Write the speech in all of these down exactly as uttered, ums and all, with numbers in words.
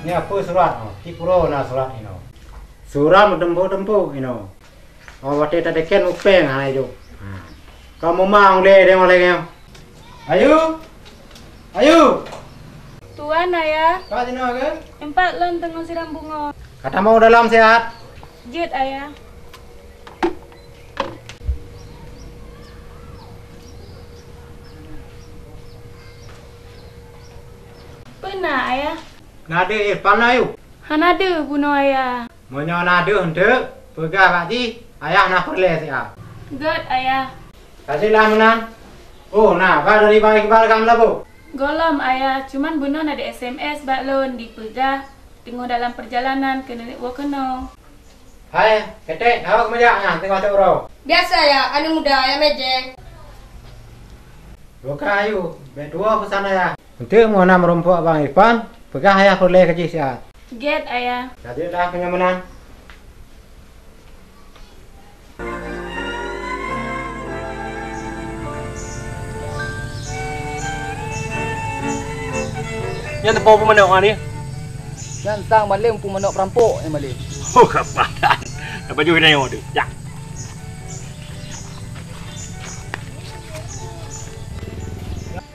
Nyoe peue surat? Oh, kipuroe na surat inoe. Surat meutumpôk-tumpôk inoe. Oh, watèe tateken mupéng hana idup. Ha. Ka meumang lé deungon lagèe nyoe. Ayu! Ayu! Tuan, Ayah. Ka jinoe keuh? Empat lôn teungoh siram bungoe. Ka tamong dalam siat. Jeuet, Ayah. Peue na, Ayah? Na deuh Irfan na, Ayu? Hana deuh bunoe, Ayah. Meunyoe na deuh eunteuk, peugah bak jih, Ayah na peureulèe siat. Gèt, Ayah. Ka jeuet lah meunan. Oh, na ba dari Bang Iqbal ka meulabô? Gohlom, Ayah, cuman bunoe na di-S M S bak lôn dipeugah teungoh dalam peurjalanan keuneuk woe keunoe. Hai, Ketek, hawöt meujak nyan teungoh cok uroe. Biasa ya, aneuk muda ya mejeng. Buka ayu, bèk tuwoe peusan ayah. Eunteuk meunyoe na meurumpok Bang Irfan, peugah ayah peureulèe keu jih siat. Gèt, Ayah. Ka jeuet lah keu nyang meunan. Nyan teupeu peue manok nyan. Nyan sang malém peue manok peurampok nyan malém. Oh, ka padan. Dah baju kena nyoe tu. Jak.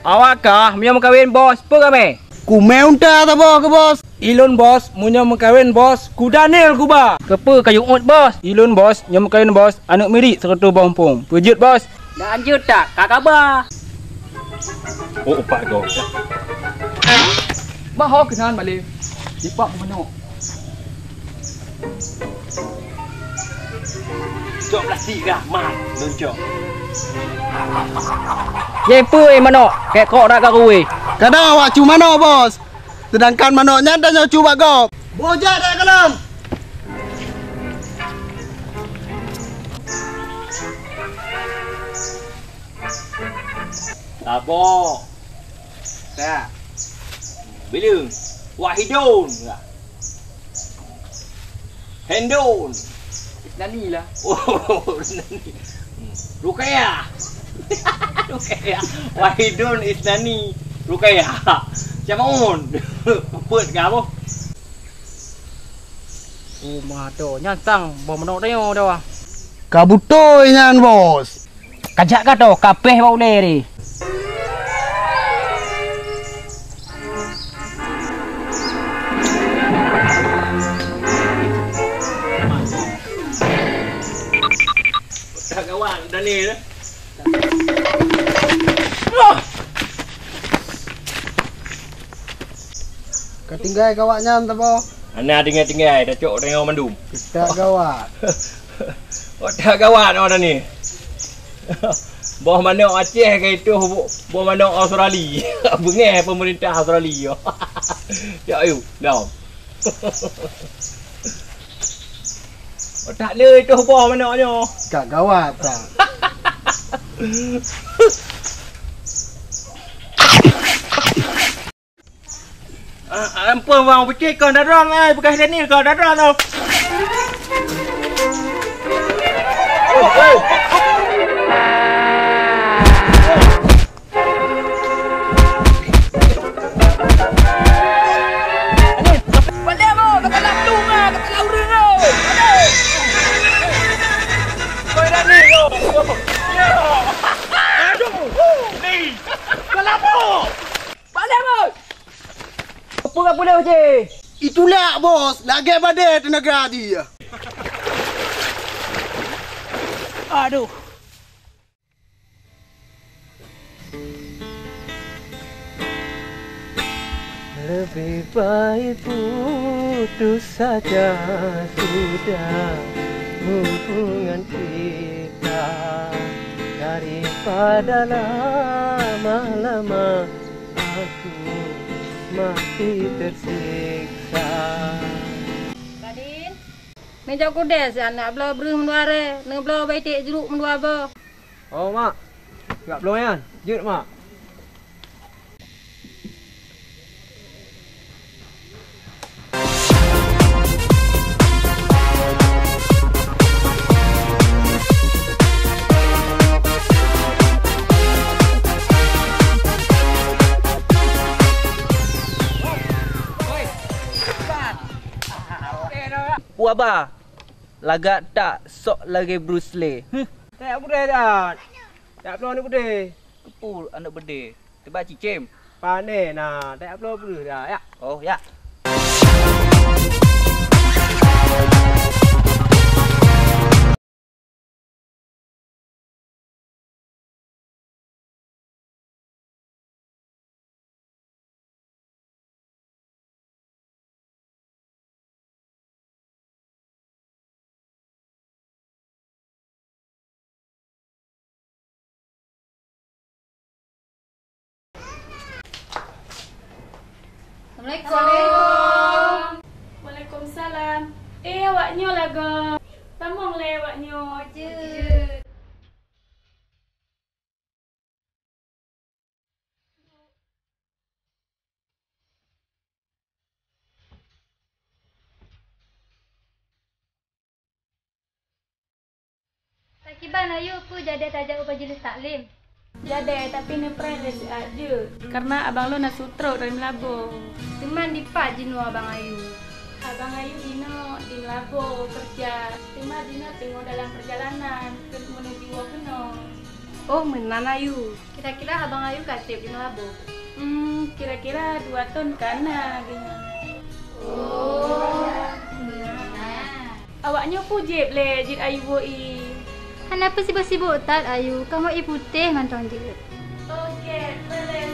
Awak kah meunyoe meukawen bos, peue ramè? Kumè unta saboh keu bos. Ilôn bos, meunyoe meukawen bos, kuda nil kuba. Keupeue kayue uet bos? Ilôn bos, nyoe meukawen bos, aneuk mirit seureutôh boh muphom. Peue jeuet bos? Lanjut tak, ka kaba. Oh, upat gob. Bah ho keunan malém. Lipak peumanok. Cok plastik dah, mat, lôn cok. Ye peue manok, kèk kok dak ka ruweh. Kadang awak cu manok, bos. Seudangkan manok nyan tanyoe cu bak gob. Boh jak dak kalon. Saboh. Ka. Bileueng. Wahidun. Hendon. Isnani lah. Oh, Isnani. Hmm. Rukaya. Rukaya. Wahidun Isnani. Rukaya. Macam maun. Peuet ka boh. Oh, meuato. Nyan sang boh manok tanyoe dah. Ka beutôi nyan, bos. Kajak ka to, ka péh bak ulèe tadi. Dah gawat, dah ni dah. Ka tinggai kawak nyan saboh. Hana tinggai-tinggai, tacok tanyoe mandum. Kita gawat. Otak gawat awak ni. Boh manok Aceh ka itoh boh, boh manok Australia. Beungèh pemerintah Australia. Cok ayu, dong. Otak le itoh boh manok nyoe. Ka gawat tak? Ah, ampôn, Bang, peucit kon dadong, ai, bekas Daniel kon dadong tu. Balik, Bang, kata lam tu, Bang, kata lam ureueng tu. Koi Daniel tu. Aduh, ni. Kenapa? Balik, Bos! Apa kat boleh, Cik? Itulah, Bos. Lagèe badai teunaga jih. Aduh. Lebih baik putus saja sudah hubungan kita daripada lama-lama aku mati tersiksa. Badin, neujok keudè siat, neubloe breuh meudua rèe, neubloe beuiték jruk meudua boh. Oh, Mak. Gak bloe nyan. Jeuet, Mak. Waba, lagak tak sok lagée Bruce Lee. Huh. Tak pudeh dah. Tak peue aneuk pudeh. Keupeue aneuk pudeh? Teuba cicém. Pane na, tak peue pudeh dah, ya. Oh, ya. Assalamualaikum. Waalaikumsalam. Eh, awak nyoe lagoe. Tamong lé awak nyoe. Jeuet. Pakiban Ayu, peue jadi tajak u majelis taklim? Jadi, tapi neupreh lé siat jeuet, karena abang lôn na su trok dari Meulaboh. Teuma dipat jinoe abang Ayu? Abang Ayu jinoe di Meulaboh keureuja, teuma jinoe teungoh dalam peurjalanan keu meuneuju woe keunoe. Oh, meunan Ayu. Kira-kira abang Ayu ka treb di Meulaboh? Hmm, kira-kira dua thon ka na geuhnyan. Oh, meunan. Awak nyoe peue jieb lé jeuet Ayu woe ie? Hana peue sibok-sibok that Ayu, kamoe ie putéh mantong jieb. Oke, boleh.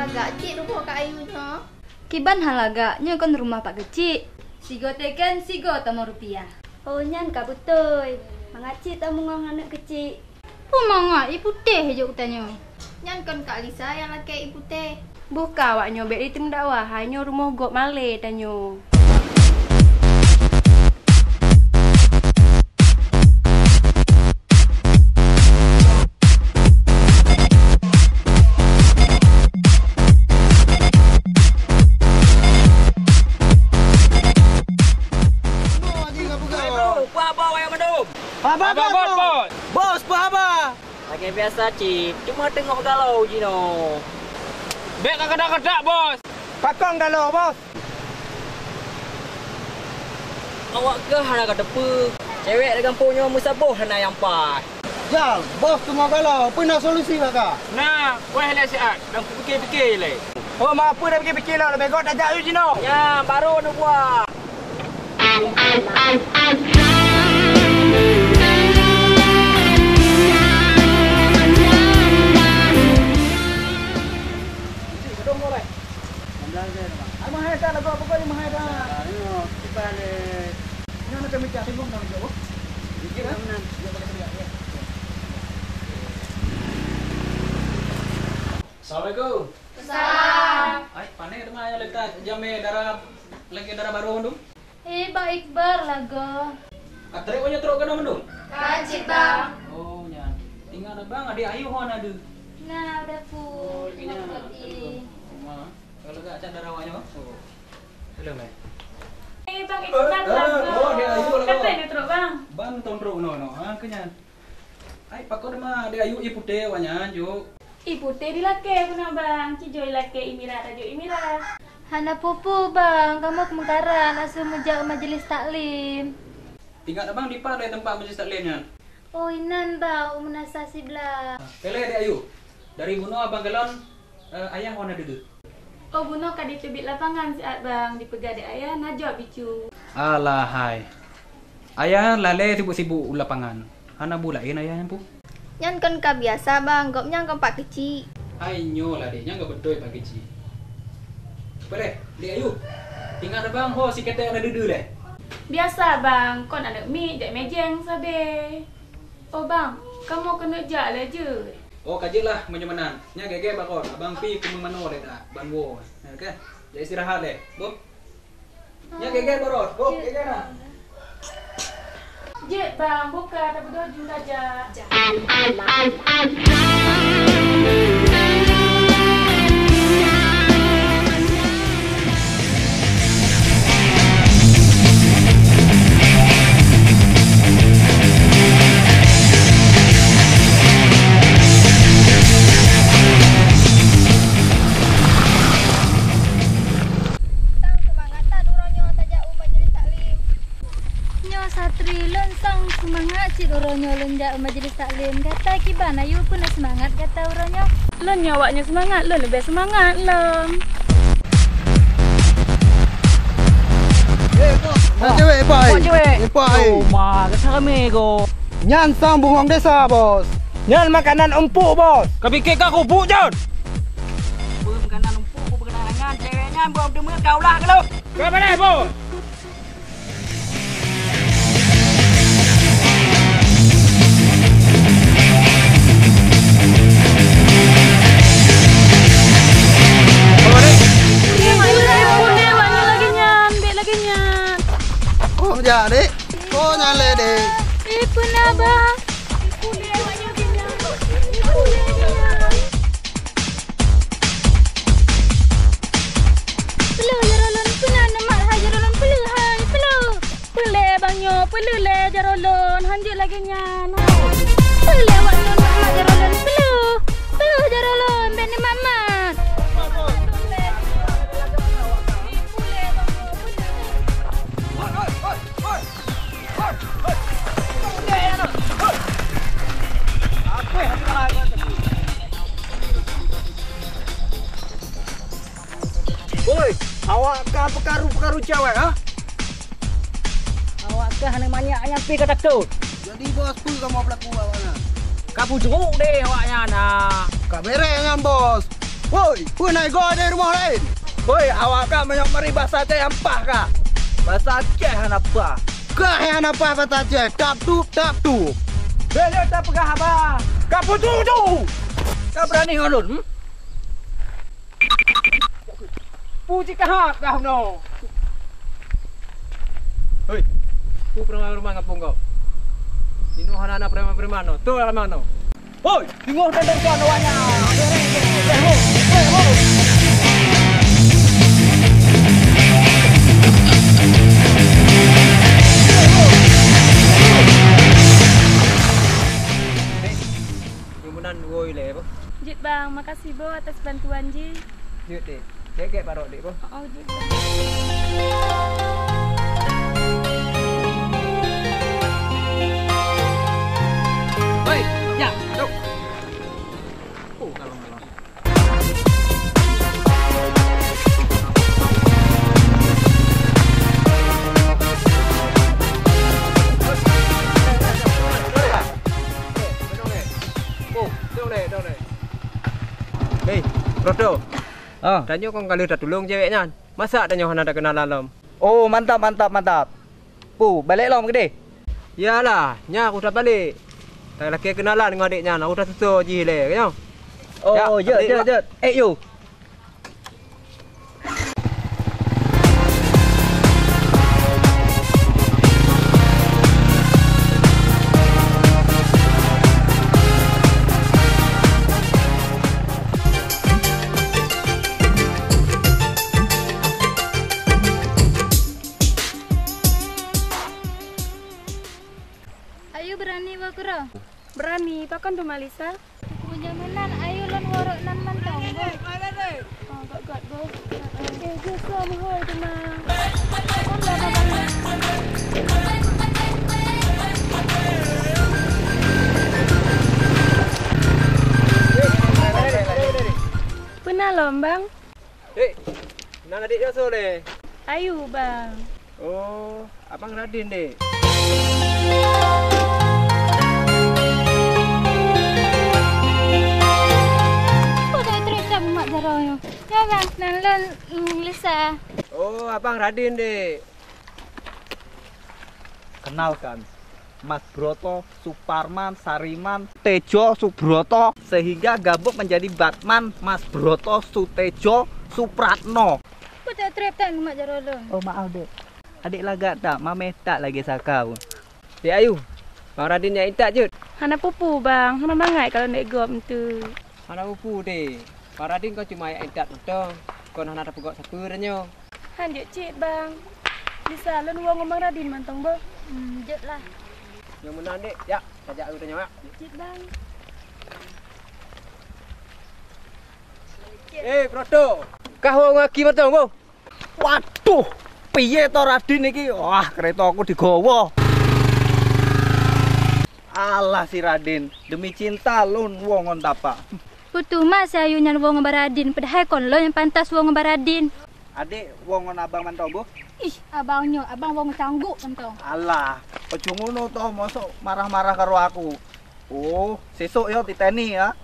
Lagak cit rumoh Kak Ayu nyoe. Kiban hana lagak, nyoe kon rumoh Pak Keuchik. Sigoe teken, sigoe tamong rupiah. Oh, nyan ka beutôi. Mangat cit tameungon aneuk keuchik. Peue mangat, ie putéh jok geutanyoe. Nyan kon Kak Lisa nyang lakée ie putéh. Boh ka awak nyoe bék jiteumeudakwah, hai nyoe rumoh gob malée tanyoe. Assalamualaikum, peue haba wayang mandum? Haba, haba, bos, bos, bos. Bos, peue haba? Lagée biasa cit, cuma teungoh galak jinoe. Bék ka kadak-kadak, bos. Pakon galak, bos? Awak keuh hana kateupeue, cewek di gampông nyoe meusaboh hana nyang paih. Jang, bos teungoh galak, peue na solusi bak ka? Na, wéh lé siat, dan kupike-pike lé. Oh, ma peue na pike-pike lom, leubeh gét tajak yue jinoe. Nyan, barô neubuah. Assalamualaikum. Salam. Ai, pane teuma nyang leuka jamé dara, lagée dara barô mandum? Eh, Bang Iqbal lagoe. Ka trép nyoe trok keunoe mandum? Ka cit, Bang. Oh, nyan. Ingat na, Bang, adék Ayu ho na deuh? Na, udah pu. Oh, ingat. Rumah. Kalau gak cak dara awak nyoe. Oh. Halo, Mai. Eh, Bang Iqbal lagoe. Oh, adék Ayu lagoe. Kapan nyoe trok, Bang? Ban thon trok nyoe, nyoe. Ha, keu nyan. Ai, pakon teuma adék Ayu ie putéh awak nyan, Juk? Ie putéh dilakée keunoe, Bang. Ci jok ilakée ie mirah tajok ie mirah. Hana peue-peue, Bang. Kamoe keumeukaran, asoe meujak u majelis taklim. Ingat na, Bang, dipat lé teumpat majelis taklim nyan? Oh, inan, Bang, u meunasah siblah. Keu lheueh, adék Ayu. Dari bunoe abang kalon, eh, ayah ho na deuh? Oh, bunoe ka diteubiet lapangan siat, Bang, dipeugah di ayah na jok bicu. Alah hai. Ayah lalée sibuk-sibuk u lapangan. Hana bu laén ayah nyan pu? Nyan kon ka biasa, Bang. Gobnyan kon Pak Keuchik. Hai nyoe lah, Dek. Nyan ka beutôi Pak Keuchik. Peue lé, Dek Ayu? Ingat abang ho siketek na deuh-deuh lé? Biasa, Bang. Kon aneuk miet jak mejeng sabe. Oh, Bang, kamoe keuneuk jak lé jeuet. Oh, ka jeuet lah meunyoe meunan. Nyan gét-gét bak rot, abang pi keumeung manoe lé that, ban woe. Nyan, oke. Jak istirahat lé. Boh. Nyan gét-gét bak rot. Boh, gét-gét na. Jeuet, Bang, buka tapeudoh ju saja. Satri, lôn sang seumangat cit uroe nyoe lôn jak u majlis taklim. Gata kiban, Ayu, peue na seumangat gata uroe nyoe? Lôn nyoe awak nyoe seumangat, lôn leubeh seumangat lom. Eh, Bos, na cewek, Pak, eh. Cewek. Eh, Pak, eh. Oh, ma, gata ramé ko. Nyan sang bungong desa, Bos. Nyan makanan empuk, Bos. Ka pike ka kubuk, Jon. Peue makanan empuk, peue makanan angan, cewek nyan buat deungon ka ulah ka lôn. Ka baleh, Bos. Kok jak, Dek? Kok nyalek, Dek? Eh, peue na, Bang? Peuleuh jaroe lôn, peue na neumat hai jaroe lôn, peuleuh hai, peuleuh. Peuleuh bang nyoe, peuleuh lé jaroe lôn, hanjeuet lagèe nyan. Peuleuh awak nyoe mat-mat jaroe lôn, peuleuh. Peuleuh jaroe lôn, bèk neumat-mat. Woi, awak ka peukaru-peukaru cewek, ha? Awak ka hana manyak nyang pih ka takot. Jadi, Bos, peue kamoe peulaku awak nyan? Ka bujruk deh awak nyan, ha. Ka bèrèh nyan, Bos. Woi, peue na igoe di rumoh laén? Woi, awak ka meunyoe mari basa Aceh nyang paih ka. Basa Aceh hana paih. Ka hana paih basa Aceh, tap tup, tap tup. Bèk lé tapeugah haba. Ka putu tu. Ka beurani ngon lôn, hmm? Pu jikahab kah no. Hei, pu preman-preman ngapung kau. Inoe hana na preman-preman no. Tu lam no. Hoi, singoh dan dan kau awaknya. Nyang meunan woi lé boh. Jeuet bang, makasih boh atas bantuan jih. Jeuet dek. Gèt-gèt barok dek boh. Oh, jeuet bang. Hei, ya, aduh. Oh, kalon-kalon. Hei, Proto. Ah. Tanyoe kon ka lheueh tatulông cewek nyan. Masa tanyoe hana takenalan lom? Oh, mantap, mantap, mantap. Pu, balek lom keudeh? Yalah, nyan aku tabalek. Talakèe kenalan ngon adek nyan, aku tasusoe jih lé, nyoe. Oh, ya, jeuet, jeuet, jeuet. Eh, yo. Ayu beurani woe keudroe? Beurani, pakon teuma Lisa? Meunyoe meunan, ayu lôn woe rot nan mantong, boh. Oh, göt-göt, boh. Eh, jeuet soe meuhôi teuma. Kon lôn babah. Peue na lom, Bang? Dek, nan adek nyoe soe lé? Ayu, Bang. Oh, abang Radin, Dek. Peue that trép-trép mak jaroe nyoe? Nyoe, Bang, nan lôn, mm, Lisa. Oh, abang Radin, Dek. Kenalkan, Mas Broto, Suparman, Sariman, Tejo, Subroto, sehingga gabung menjadi Batman, Mas Broto, Sutejo, Supratno. Peue that trép that ngon mak jaroe lôn? Oh, maaf, Dek. Adek lagak that, mamèh that lagèe sakau. Dek Ayu, Bang Radin jak intat jeuet. Hana peue-peue, Bang. Hana mangat ka lôn dek gob enteuk. Hana peue-peue, Dek. Bang Radin kon cuma jak intat mantong. Kon hana tapeugot sapeue tanyoe. Han jeuet cit, Bang. Bisa lôn woe ngon Bang Radin mantong boh. Hmm, jeuet lah. Nyang meunan, Dek, jak, tajak u tanyoe, jak. Jeuet cit, Bang. Eh, Proto. Kah woe ngon aki mantong boh? Waduh, piye to Radin iki? Wah, kereta aku digowo. Alah si Radin, demi cinta lôn woe ngon Tapa. Peuteuma si Ayu nyan woe ngon Baradin, padahai kon lôn nyang pantas woe ngon Baradin. Adék woe ngon abang mantong boh? Ih, abang nyoe, abang woe ngon cangguk mantong. Alah, peucuma nyoe toh mosok marah-marah karo aku. Oh, sesok yo titeni ya.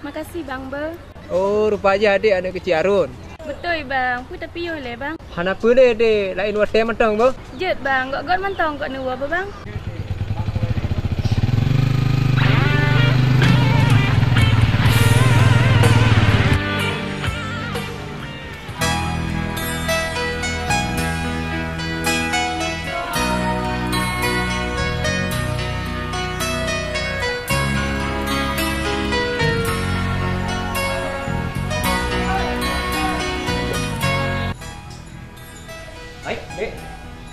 Makasih, Bang Be. Oh, rupa jih adék aneuk keuchik Harun. Beutôi, Bang. Peue tapiôh lé, Bang? Hana peue lé, Dek. Laén watèe mantong, boh. Jeuet, Bang. Gok-gok mantong gok neuwoe, boh, Bang. Hai, Dek.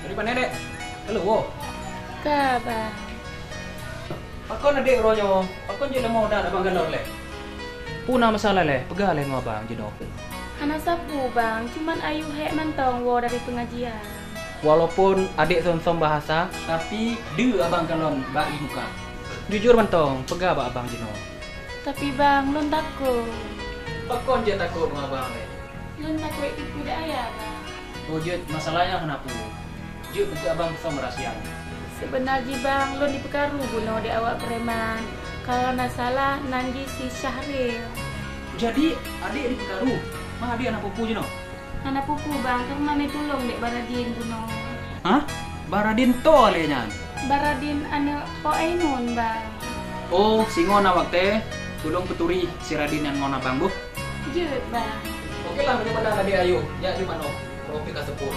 Dari mana, Dek? Keluar. Ka, Bang. Pakon adék uroe nyoe? Pakon jeuet leumo that abang galon lé? Peue na masalah lé? Peugah lé ngon abang jinoe. Hana sapeue, Bang. Cuman Ayu hék mantong woe dari pengajian. Walaupun adék som-som bahasa, tapi deuh abang kalon bak ié muka. Jujur mantong, peugah bak abang jinoe. Tapi, Bang, lôn takot. Pakon jeuet takot ngon abang lé? Lôn takot tipu daya, Bang. Oh, jeuet, masalah nyan hana peue. Jeuet, keu abang peusong rahsia nyoe. Seubeuna jih, Bang, lôn jipeukaru bunoe di awak preman. Kalau na salah, nan jih si Syahril. Jadi, adék jipeukaru? Ma adék hana peue-peue jinoe? Hana peue-peue, Bang, kareuna neutulông lé Baradin bunoe. Hah? Baradin toh lé nyan? Baradin aneuk Po Ainun, Bang. Oh, singoh na watèe, tulông peuturi si Radin nyan ngon abang, boh. Jeuet, Bang. Oke lah, meunyoe meunan adék Ayu, jak jumanoe, roti ka seupôt.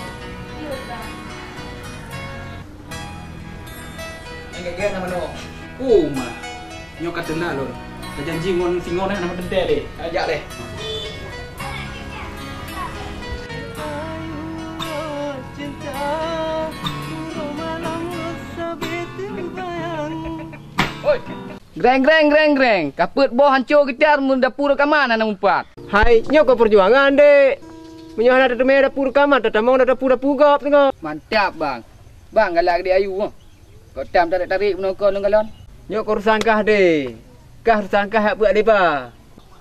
Jeuet, Bang. Nyang gét-gét na meunoe. Oh, ma. Nyoe ka teuna lôn. Tajanji ngon singoh nyan na meuteumé lé. Ka jak lé. Oi. Greng, greng, greng, greng. Kapeuet boh hanco geutar mun dapu reukaman hana meupat. Hai, nyoe keuh peujuangan, Dek. Meunyoe hana tateumé dapu reukaman, tatamong dapu-dapu gob singoh. Mantap, Bang. Bang, galak adék Ayu, oh. Kok tam tarék-tarék bunoe kon lôn kalon? Nyoe keuh urusan kah, Dek. Kah urusan kah jak beuet lé ba.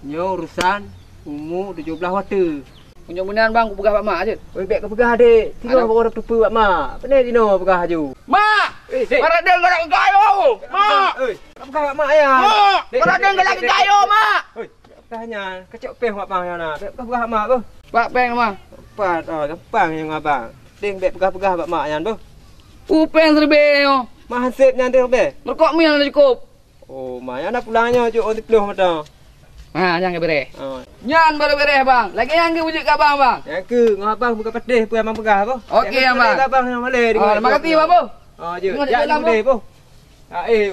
Nyoe urusan umu tujoh blaih watèe. Meunyoe meunan, Bang, kupeugah bak mak jeuet. Oi, bèk kapeugah, Dek. Singoh baru teupeue bak mak. Pane jinoe peugah laju. Mak! Eh, Dek. Baradin galak keu Ayu! Mak! Oi, kapeugah bak mak, ya. Mak! Dek, Baradin galak keu Ayu, Mak! Oi, bèk peugah nyan. Kacok péng bak mak nyan na. Bèk kapeugah bak mak, beuh. Bak péng, Mak. Pat, oh, gampang nyang abang. Deng bèk peugah-peugah bak mak nyan, beuh. Peue péng siribèe nyoe? Mak hansép nyan deh, bèh. Meurukok mieng hana cukôp. Oh, ma, nyan na pulang nyoe jok ôn siplôh mantong. Ha, nyan ka bèrèh. Oh. Nyan baru bèrèh, Bang. Lagèe nyan keuh wujud keu abang, Bang. Nyan keuh, ngon abang buka patéh peue nyang abang peugah, boh. Oke, nyan, Bang. Abang nyang malèe. Oh, terima kasih, Bang, boh. Oh, jeuet. Ngon jak laju, Bang. Deh, boh. Ha, eh.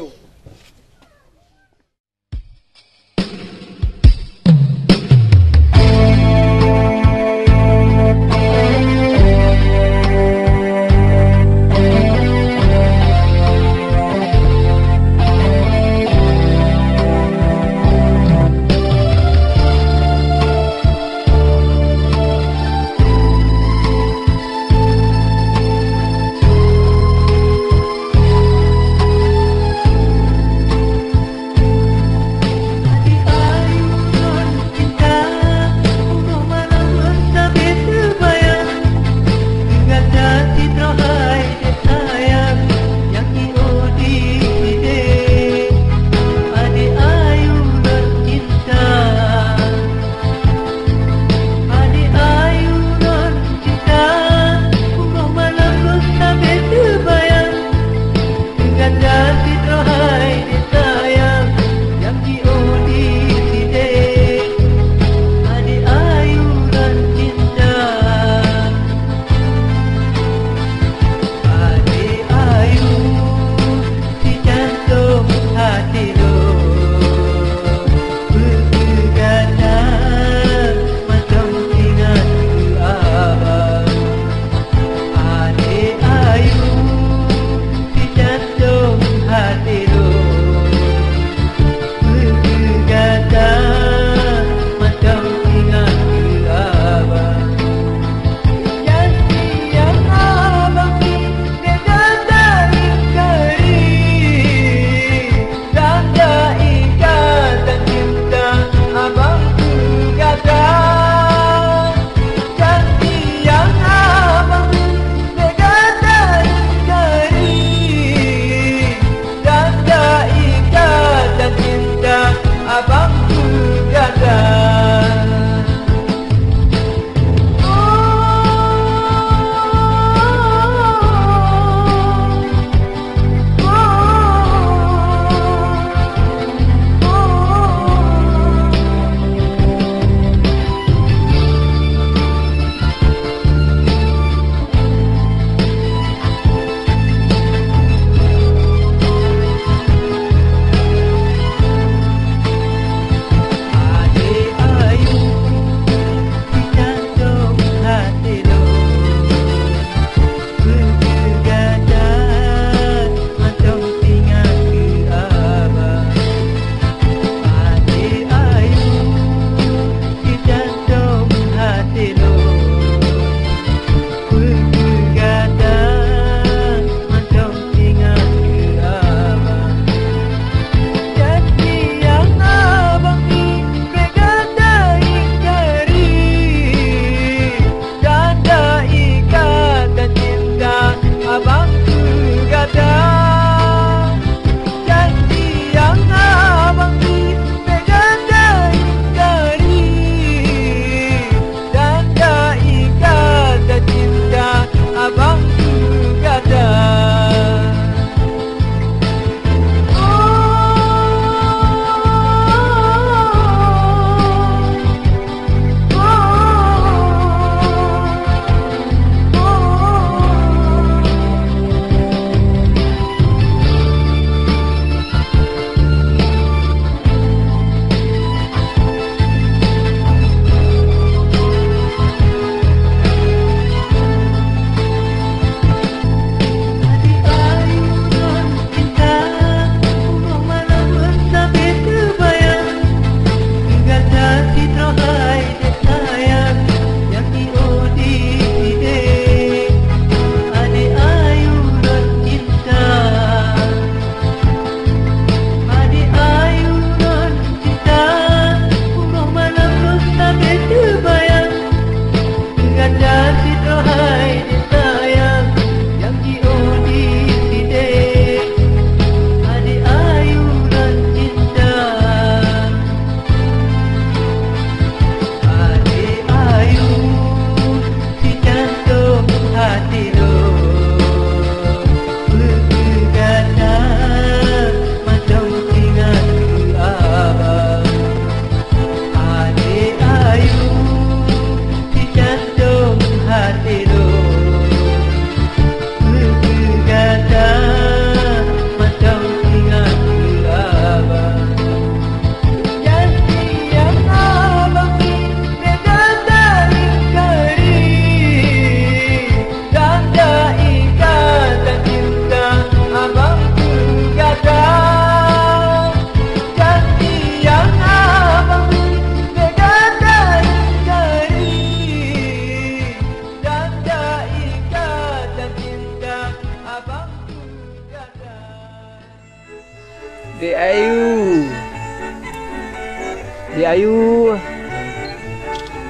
Ayu.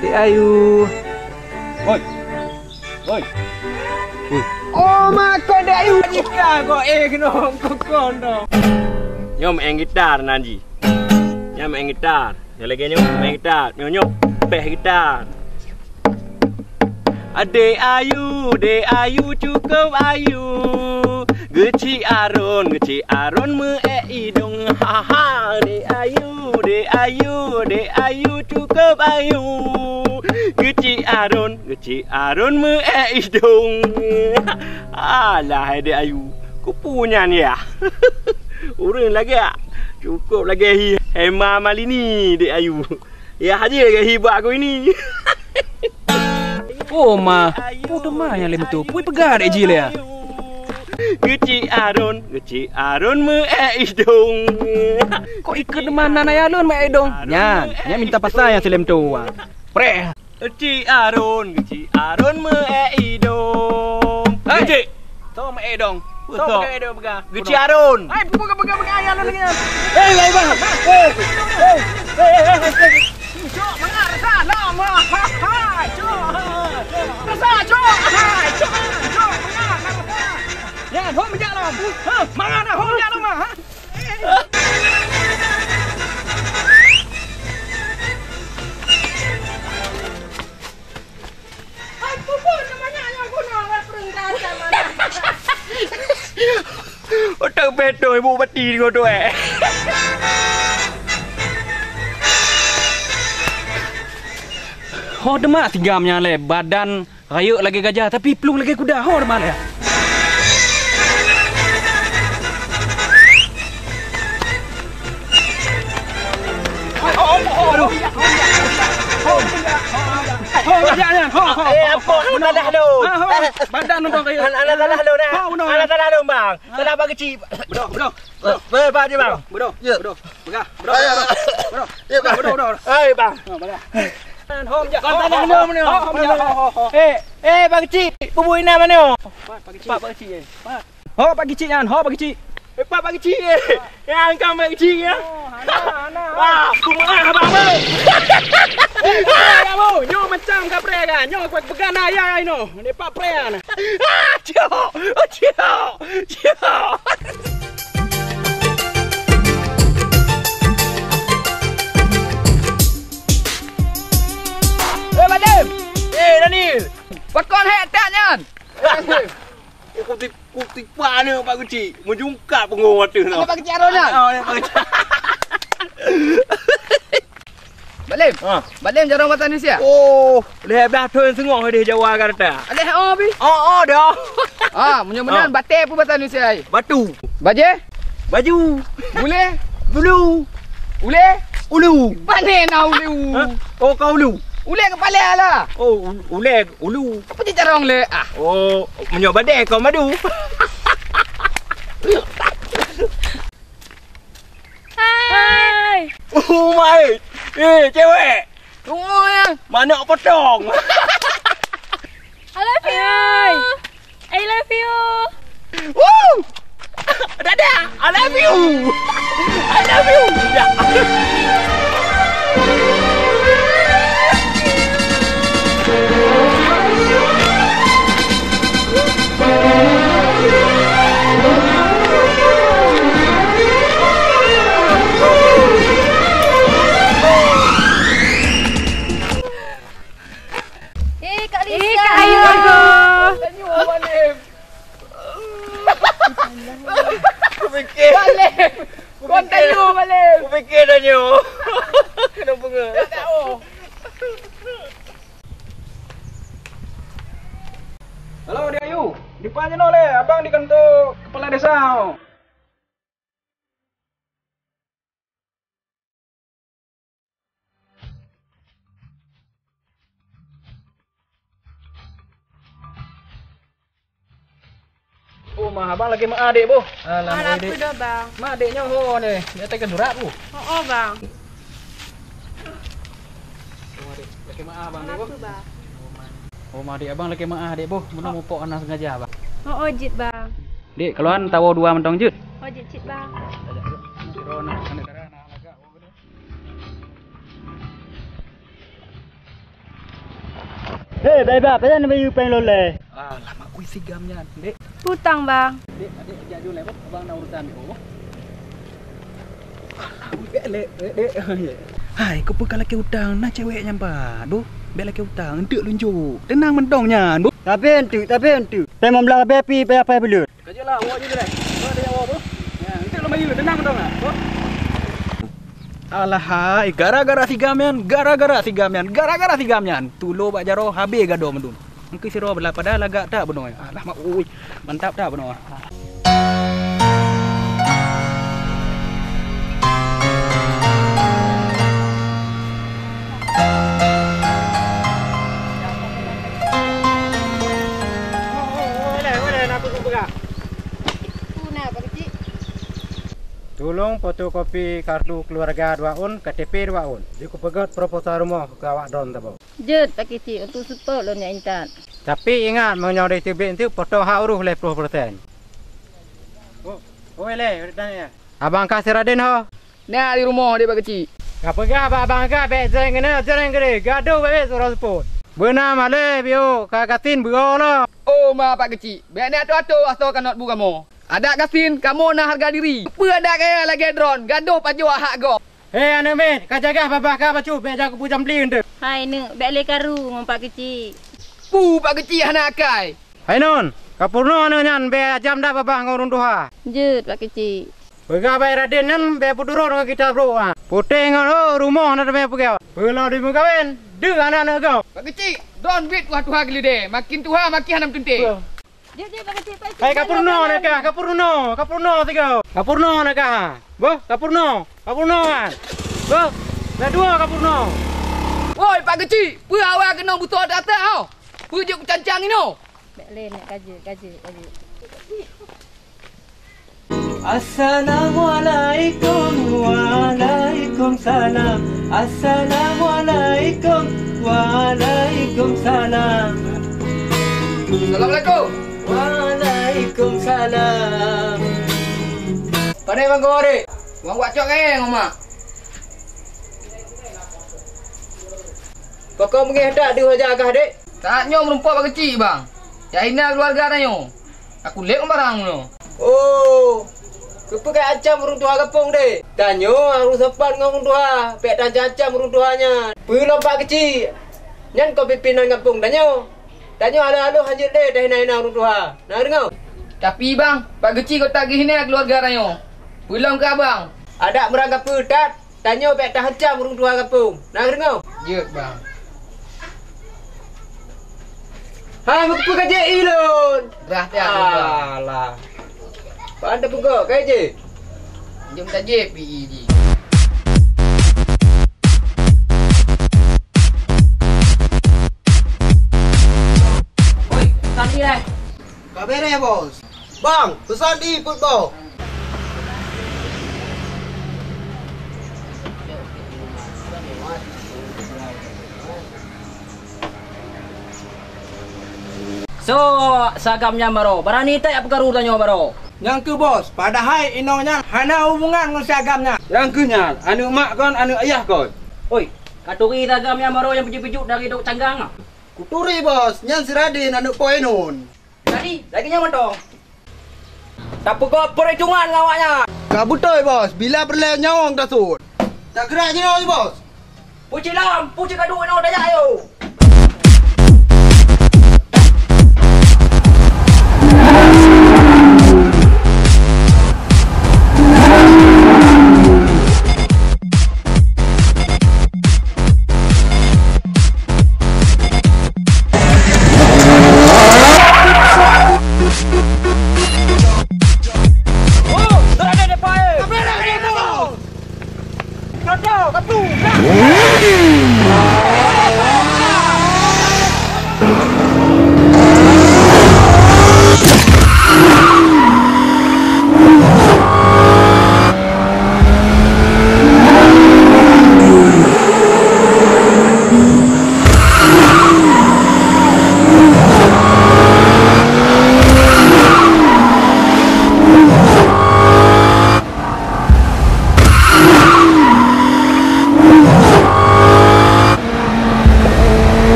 Dek Ayu. Hoi. Hoi. Hoi. Oh, ma, kok Dek Ayu? Jika kok, eh, kena kok, kok, no. Nyoe main gitar, Nanji. Nyoe main gitar. Nyoe lagèe nyoe main gitar. Nyoe, nyoe, beh gitar. Adek Ayu, Dek Ayu cukôp ayu. Geuchik Aron, geuchik Aron meu-ék idong. Ha, ha, Dek Ayu, Dek Ayu, Dek Ayu cukôp ayu. Geuchik Aron, geuchik Aron meu-ék idong. Alah, hai Dek Ayu, kupeue nyan yah. Ureueng lagèe, cukôp lagèe hi Hema Malini, Dek Ayu. Yah jih lagèe hi bak ku ini. Oh, ma, peue teuma nyang lé meutu? Peue peugah dek jih lé, ah? Geuchik Aron, geuchik Aron meu-ék idong. Kok ikheun teuma nan ayah lôn meu-ék idong? Nyan, nyan minta pasai nyang si lé meutu, ah. Preh. Geuchik Aron, geuchik Aron meu-ék idong. Hei! Geuchik! Soe meu-ék idong? Soe Soe? Meu-ék idong peugah? Geuchik Aron. Hai, peugah, peugah, peugah, ayah lôn lagèe nyan. Hei, lai bang. Hei, hei, hei, hei, hei. Cok, mangat rasa lom. Ha, ha, ha, cok. Rasa, cok. Hai, cok, cok, mangat rasa. Nyan, hom jak lom. Ha, mangat dah, hom jak lom, ha. Otak beutôi bu pati di godoh, eh. Ho teuma sigam nyan lé, badan rayeuk lagèe gajah, tapi plueng lagèe kuda. Ho teuma lé. Aduh. Ho, ho, ho. Ho, ho, ho. Eh, apa? Hana tadah lôn. Ha, ho. Badan nonton rayeuk. Hana, hana tadah lôn, eh. Ho, beuna. Hana tadah lôn, bang. Tadah Pak Keuchik. Beudôh, beudôh. Eh, eh, Pak Haji, bang. Beudôh, beudôh. Peugah. Beudôh, beudôh, beudôh. Ya, bang. Beudôh, beudôh, beudôh. Hai, bang. Ha, peugah. Hom, jak. Hom, hom, hom, hom. Hom, hom, hom, hom. Eh, eh, Pak Keuchik, bubui na mana? Pat, Pak Keuchik. Pat, Pak Keuchik, eh. Pat. Ho, Pak Keuchik nyan, ho, Pak Keuchik. Eh, Pak, Pak Keuchik, eh. Nyan kan Pak Keuchik, eh. Oh, hana, hana. Wah, kumaha abang, bang. Eh, kamu, nyoe macam kapreh kan? Nyoe kuat peugah na ya inoe. Ni Pak Prea na. Ah, ciok, ciok, ciok. Eh, Badem. Eh, Daniel. Pakon hek tak nyan? Eh, Badem. Ku ti-, ku tipa ni Pak Keuchik. Meujungkap peungong watèe tu. Ada Pak Keuchik Aron nyan? Ah, ada Pak Keuchik. Balem. Ha. Balem jaroe bata Indonesia. Oh, lhèe blah thôn singoh di Jawa Jakarta. Lhèe oh bi. Oh, oh dah. Ah, meunyoe meunan batèe peue bata Indonesia ai? Batu. Bajèe? Baju. Bulèe? Bulu. Ulèe? Ulu. Pane na ulu? Ha? Oh, ka ulu. Ulèe kepala lah. Oh, u-, ulèe ulu. Apa cit carong le? Ah. Oh, meunyoe badèe ka madu. Hai. Oh, mai. Eh, cewek. Tunggu ya. Manok potong. I love you. Hai. I love you. Woo! Dadah, I love you. I love you. Ya. Eh, Kak Lisa. Eh, Kak Ayu. Tanyong, Balem. Kupikir. Balem. Kon tanyong, Balem. Kupikir tanyong. Kena bunga. Tak tahu. Halo, Dek Ayu. Dipat jinoe lé, abang di kantor kepala desa. Oh, ma, abang lagèe meu'ah, Dek, boh. Alah, Dek. Bang. Ma, Dek, nyoe ho nyoe. Nyoe teuka surat, boh. Oh, oh, Bang. Oh, ma, Dek, lagèe meu'ah, Bang, Dek, boh. Makasih, Bang. Oh, ma, Dek, abang lagèe meu'ah, Dek, boh. Meunan mupok hana sengaja, Bang. Oh, oh, jeuet, Bang. Dek, keuluar tawoe dua mantong jeuet. Oh, jeuet cit, Bang. Siro na, na, na, na, na, na. Hei, bèk ba, pajan bayeue péng lôn lé? Alah, mak kui sigam nyan, Dek. Utang, Bang. Dek, Dek, jak jolai, Bang. Abang na urusan, Dek. Oh. Alah, Dek, Dek, Dek, Dek. Hai, keupeue ka lakèe utang, na cewek nyan pat, boh. Bèk lakèe utang, enteuk lôn jok. Teunang mantong nyan, boh. Tapi enteuk, tapi enteuk. Tapi meublah habéh pih payah paih buleuen. Ka jeuet lah, awak jeuet lah. Awak ada nyawa, boh. Ya, enteuk lôn bayeue, teunang mantong lah, boh. Alah hai, gara-gara sigam nyan, gara-gara sigam nyan, gara-gara sigam nyan. Tulo bak jaroe habéh gadôh mandum. Engkeu sidroe beulah padahai lagak that bunoe. Alah mak ui, mantap that bunoe. Tulông fotokopi kartu keuluwarga dua ôn, K T P dua ôn. Jeuet kupeugöt proposal rumoh keu awak droen saboh. Jeuet, Pak Keuchik, untuk seupôt lôn nyan intat. Tapi ingat, meunyoe diteubiet eunteuk, potong hak uroe lhèe ploh persen. Oh, oh, lé, udah tanya. Abang kah si Raden ho? Na di rumoh deh, Pak Keuchik. Ka peugah bak abang kah bèk jreng keunoe, jreng keudeh, gadôh bèk uroe seupôt. Beuna malèe, biôh ka gasien beuo lom. Oh, ma Pak Keuchik, bèk neuatoe-atoe asoe kanot bu kamoe. Adak gasien, kamoe na hareuga diri. Peue adak kaya lagèe droen, gadôh pajoh hak gob. Hei aneuk miet, ka jagah babah ka bacut, bèk jak keu peue jambli eunteuk. Hai neuk, bèk lé karu ngon Pak Keuchik. Pu Pak Keuchik hana akai. Hai non, ka peurunoe aneuk nyan bèk ajam that babah ngon ureueng tuha. Jeuet Pak Keuchik. Peugah bak Raden nyan bèk peuturot ngon kita brôk, ha. Putéh ngon, oh, rumoh na teumé peugah. Peue lom dimeukawen, deuh aneuk-aneuk gob. Pak Keuchik, droen biet tuha-tuha geuleudèe, makin tuha makin hana meuteuntèe. Jeuet, jeuet, Pak Keuchik, Pak Keuchik. Hai, ka peurunoe na kah, ka peurunoe, ka peurunoe sigoe. Ka peurunoe na kah, ha. Boh, ka peurunoe, ka peurunoe kan. Boh, na dua ka peurunoe. Woi, Pak Keuchik, peue awai keunong beusoe that-that, oh? Peue jeuet kucancang inoe? Bèk lé, nyak, ka jeuet, ka jeuet, ka jeuet. Assalamualaikum, waalaikumsalam. Assalamualaikum, waalaikumsalam. Assalamualaikum. Waalaikumsalam. Pane Bang Gori, wang wak cok ngai ngoma. Pokok mengeh tak di wajah agah dek. Saat nyoe meurumpok Pak Keuchik, Bang. Jak hina keuluwarga tanyoe. Aku lé barang nyoe. Oh, keupeue ka ancam ureueng tuha gampông deh? Tanyoe harôh sopan ngon ureueng tuha, bèk taancam-ancam ureueng tuha nyan. Peue lom Pak Keuchik? Nyan kon pimpinan gampông tanyoe. Tanyoe haloh-haloh hanjeuet lé tahina-hina ureueng tuha. Na deungoe? Tapi, Bang, Pak Keuchik kok tak geuhina keuluwarga tanyoe. Peue lom keu abang? Adak meurang gapeue that? Tanyoe bèk taancam ureueng tuha gampông. Na deungoe? Jeuet, Bang. Hai, meupeue ka jép i lôn? Rah that, Bang. Alah. Pan teupeugah, ka jép? Jom tajép i jih. Oi, sampai, eh. Ka beureh, Bos. Bang, peusan di peuet boh. Soe si agam nyan baroe? Barani that peukaru tanyoe baroe. Nyang kheueh, Bos, padahai inong nyan hana hubungan ngon si agam nyan. Nyang kheueh nyan, aneuk mak kon, aneuk ayah kon. Oi, katuri si agam nyan baroe nyang peujeuet-peujeuet dari dok canggang? Kuturi, Bos, nyan si Raden aneuk Po Enun. Jadi, lagèe nyan mantong. Tapeugot peurhitungan ngon awaknyan. Ka beutôi, Bos, bila peureulèe nyawöng tasut. Tagerak jinoe, Bos. Pucit lom, pucit ka duek nyoe tajak ayo.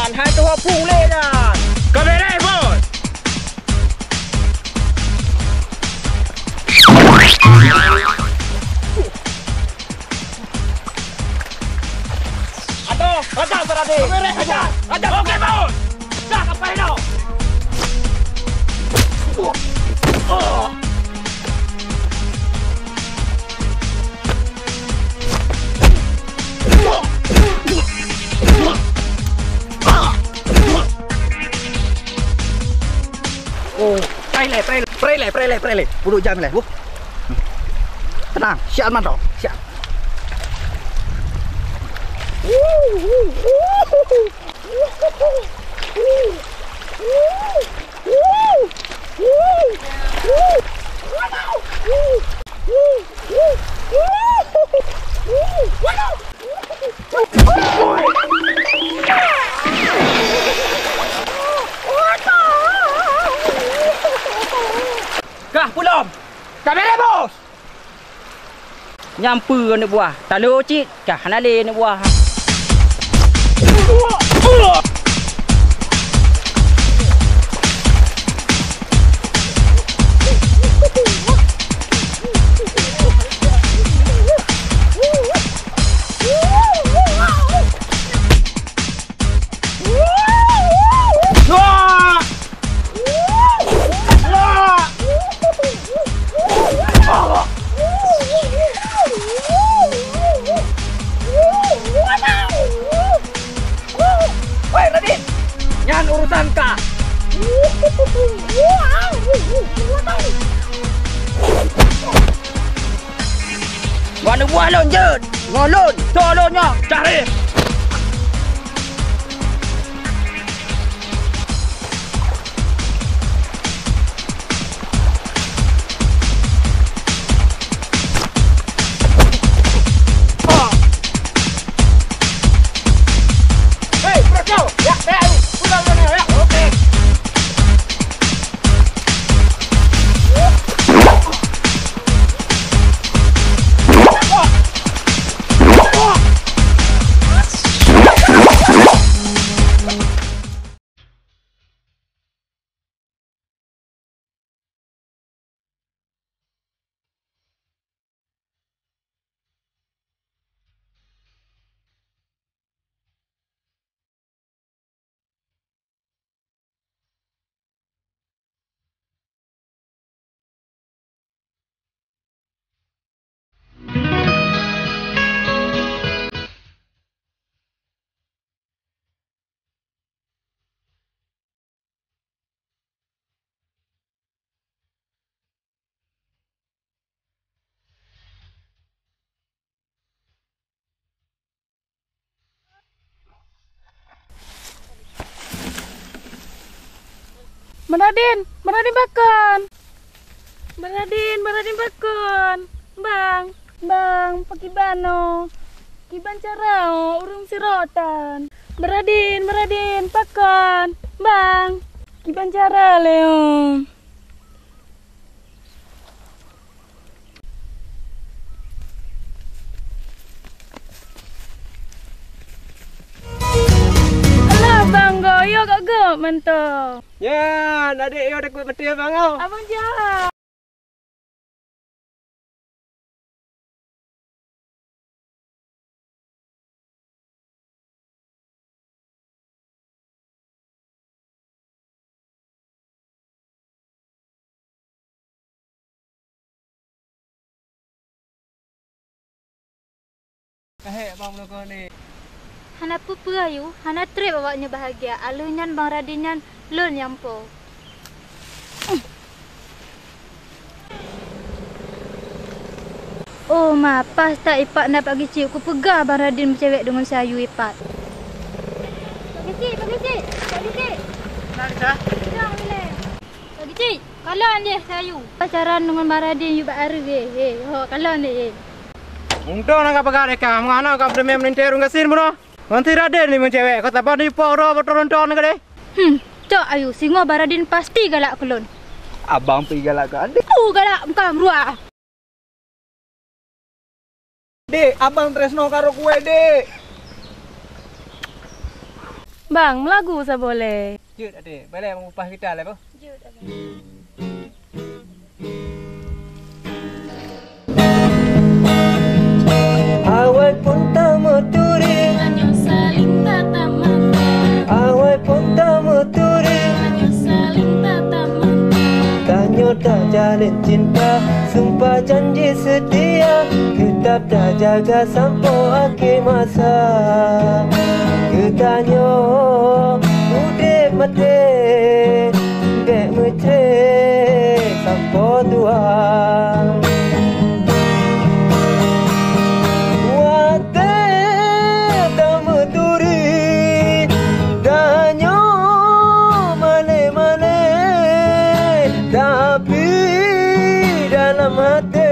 Hai tuha pulé nyan. Ka beres, Bos. Aduh, raja berani. Ka beres, raja. Raja. Oke, Bos. Dah, sampai dah. Oh. Oh, preh lé, preh lé, preh lé, preh lé, preh lé. Puluh jam lé, bu. Tenang, siap mantap, siap. Kah pulom! Ka beres, Bos! Nyang peue aneuk buah? Talo cit, kah hana lé aneuk buah. Woi, Radin! Nyan urusan kah! Wah, aneuk buah lôn jeuet! Ngon lôn! Soe lôn nyoe? Cari! Bang Radin, Bang Radin pakon? Bang Radin, Bang Radin pakon? Bang, bang, pakiban oh? Kiban cara oh, ureueng sirotan. Bang Radin, Bang Radin, pakon? Bang, kiban cara lé oh? Alah, Bang, go, yo gok-gok mantong. Nyan, adék yo takot maté, Bang, oh. Abang jahat. Ka hék bang meulakon ni. Hana peue-peue Ayu, hana treb awaknyoe bahagia. Aleuh nyan Bang Radin nyan lôn nyang po. Oh ma, pas that ipat na Pak Geuchik, kupeugah Bang Radin meucewek deungon si Ayu ipat. Pak Geuchik, Pak Geuchik, Pak Geuchik. Nah, Geuchik. Pak Geuchik, kalon jih si Ayu. Pacaran deungon Bang Radin yue bak areuh, he, he. Ho, kalon deh, he. Untung na ka peugah deh ka, meungan ka beureuméh meulintèe ureueng gasien bunoe. Ngon si Radin ni meucewek, ka saban ipo uroe beutôi lontong na ka deh. Hmm, cok Ayu, singoh Bang Radin pasti galak keu lôn. Abang pi galak keu adék. Ku galak muka meurua. Dek, abang tresno karo kuweh, Dek. Bang, meulagu saboh lé. Jeuet até, balée meupah gita lé boh. Jeuet, Abang. Awai phon tameuturi, tanyoe saléng tatap mata. Awai phon tameuturi, tanyoe saléng tatap mata. Tanyoe tajalin cinta, sumpah janji seutia, teutap tajaga sampoe akhé masa. Geutanyoe udeb maté, bék meucre sampoe tuha. Watée tameuturi, tanyoe malée-malée, tapi dalam até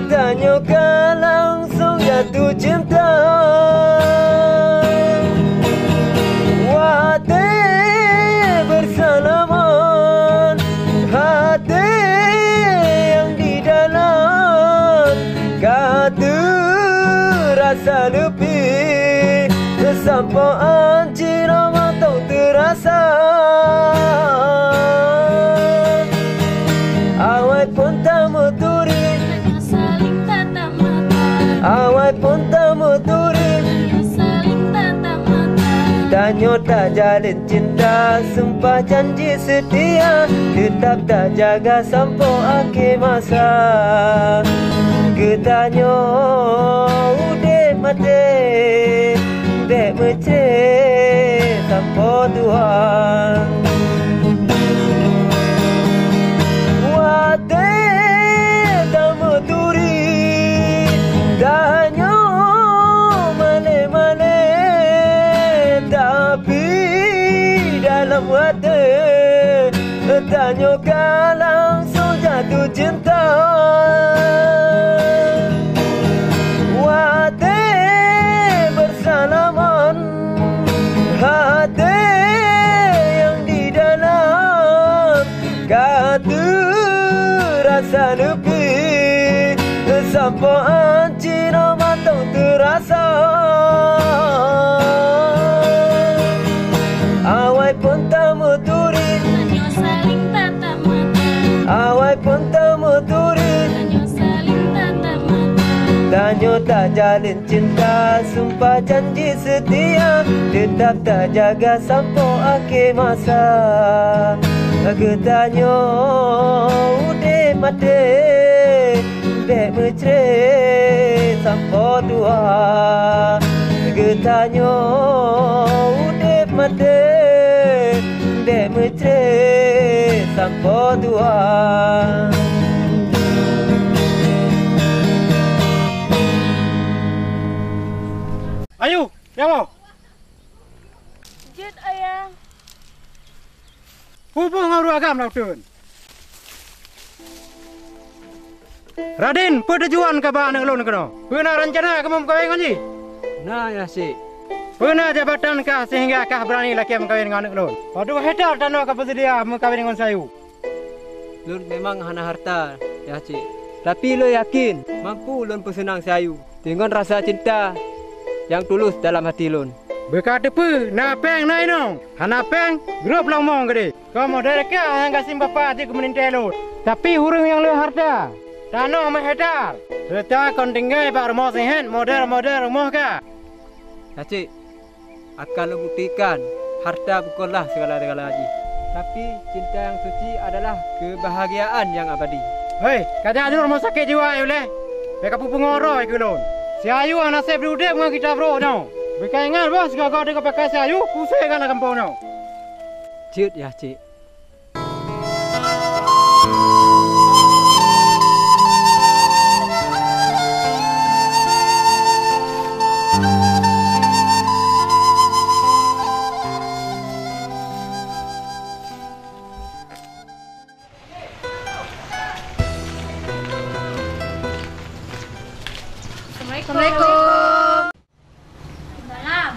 tanyoe ka langsong jatuh cinta. Watée beusalaman, até nyang di dalam ka teurasa leupie, sampoe an cit mantong teurasa. Awai phon tameuturi, tanyoe saléng tatap mata. Awai phon tameuturi, tanyoe saléng tatap mata. Tanyoe tajalin cinta, sumpah janji seutia, teutap tajaga sampoe akhé masa. Geutanyoe udeb maté, bék meucre sampoe tuha. Watée tameuturi, tanyoe malée-malée, tapi dalam até tanyoe ka langsong jatuh cinta. Watée beusalaman, até nyang di dalam ka teurasa leupie, sampoe an cit mantong teurasa. Awai phon tameuturi, tanyoe saléng tatap mata. Awai phon tameuturi, tanyoe saléng tatap mata. Tanyoe tajalin cinta, sumpah janji seutia, teutap tajaga sampoe akhé masa. Geutanyoe udeb maté, bék meucre sampoe tuha. Geutanyoe udeb maté, bék meucre sampoe tuha. Ayu, ya Allah. Jeuet, Ayah. Peue ngon ureueng agam lam uteuen? Raden, peue tujuan kaba aneuk lôn keunoe? Peue na reuncana kamoe meukawen ngon jih? Na, Yah Syik. Peue na jabatan kah seuhingga kah beurani lakée meukawen ngon aneuk lôn? Padub hektar tanoh kapeuseudia meukawen ngon si Ayu? Lôn memang hana hareuta, Yah Syik. Tapi lôn yakén mampu lôn peuseunang si Ayu deungon rasa cinta nyang tulôh dalam até lôn. Beuka teupeu, na péng na inong, hana péng, grob lom mong keudeh. Kon model kah nyang gasien bapak jeuet keu meulintée lôn, tapi ureueng nyang le hareuta, tanoh meuhektar, seureuta kon tinggai bak rumoh sihét model-model rumoh kah. Yah Syik, akan lôn buktikan, hareuta bukanlah sigala-gala jih, tapi cinta nyang suci adalah keubahgiaan nyang abadi. Hei, ka jak jeuet rumoh sakét jiwa, Ayu lé! Bék kapeupeurunoe droe keu lôn. Si Ayu hana sép udeb ngon geutanyoe nyoe. Beuka ingat boh, sigoe-goe teuka pakai si Ayu, kusé gata gampông nyoe. Jeuet, Yah Syik. Assalamualaikum. Salam.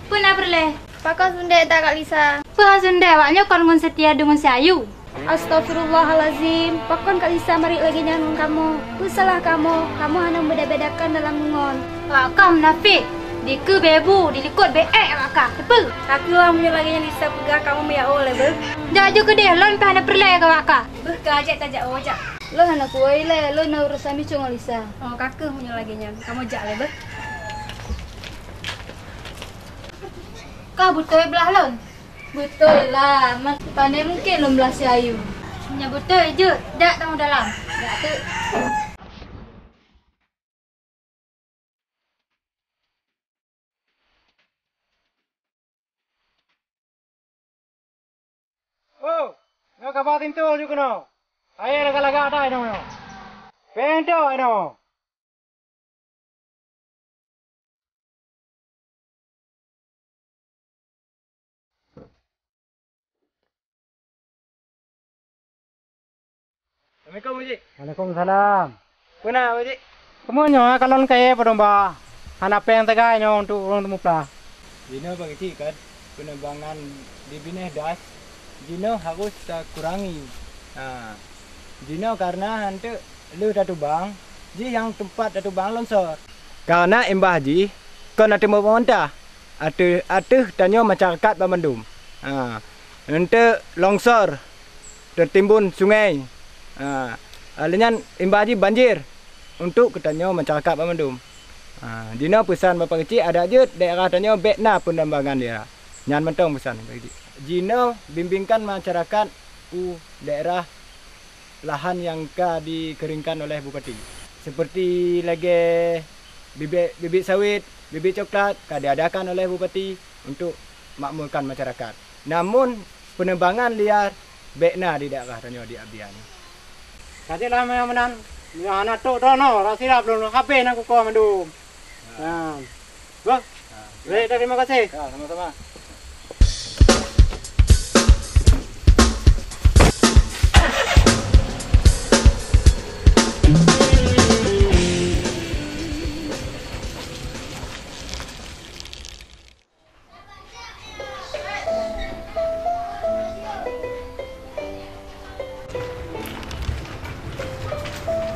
Peue na peureulée? Pakon sundek that Kak Lisa? Peue hana sundek, awak nyoe kon ngon seutia deungon si Ayu. Astagfirullahalazim, pakon Kak Lisa marit lagée nyan ngon kamoe? Peue salah kamoe? Kamoe hana meubeda-bedakan dalam ngon. Awak ka munafék. Dikeue bèe bu, dilikot bèe ék awak kah. Teupeue? Ka keuh meunyoe lagèe nyan Lisa peugah kamoe meujaoe lé beuh. Jak ju keudeh, lôn pih hana peureulèe keu awak kah. Beuh ka, jak tajak, oh, jak. Lôn hana kuwoe lé, lôn na urosan miseue ngon Lisa. Oh, ka keuh meunyoe lagèe nyan. Kamoe jak lé beuh. Ka beutôi blah lôn? Beutôi lah, ma-, pane mungken lôn blah si Ayu. Nyan beutôi jeuet, jak tamong dalam. Jak teuk. Oh, nyoe kaba tintu ju keunoe. Kayèe lagak-lagak that inoe nyoe. Péng tok inoe. Assalamualaikum, Pak Cik. Waalaikumsalam. Peue na, Pak Cik? Kamoe nyoe kalon kayèe padum ba. Hana péng teuga nyoe untuk ureueng teumupla. Jinoe, Pak Cik, kan peuneubangan di binéh das jinoe harôh takurangi. Ha. Jinoe kareuna hanteuk lheueh tatubang, jih nyang teumpat tatubang lonsor. Kareuna imbah jih kon ateueh peumantah, ateueh, ateueh tanyoe masyarakat banmandum. Ha, eunteuk longsor, teutimbun sungai. Ha, lheueh nyan imbah jih banjir untuk geutanyoe masyarakat banmandum. Ha, jinoe peusan Bapak Keuchik, adak jeuet daerah tanyoe bèk na peunambangan daerah. Nyan mantong peusan Bapak Keuchik. Jinoe bimbingkan masyarakat u daerah lahan nyang ka dikeringkan oleh Bupati, seperti lagèe bibit, bibit sawit, bibit coklat ka diadakan oleh Bupati untuk makmurkan masyarakat. Namun, penebangan liar bèk na di daerah tanyoe di Abia nyoe. Ka jeuet lah meunan, meunan. Nyoe hana trok droeneuh, rot sirab lôn habéh nan kukoh mandum. Nah. Bah. Baik, terima kasih. Ya, sama-sama.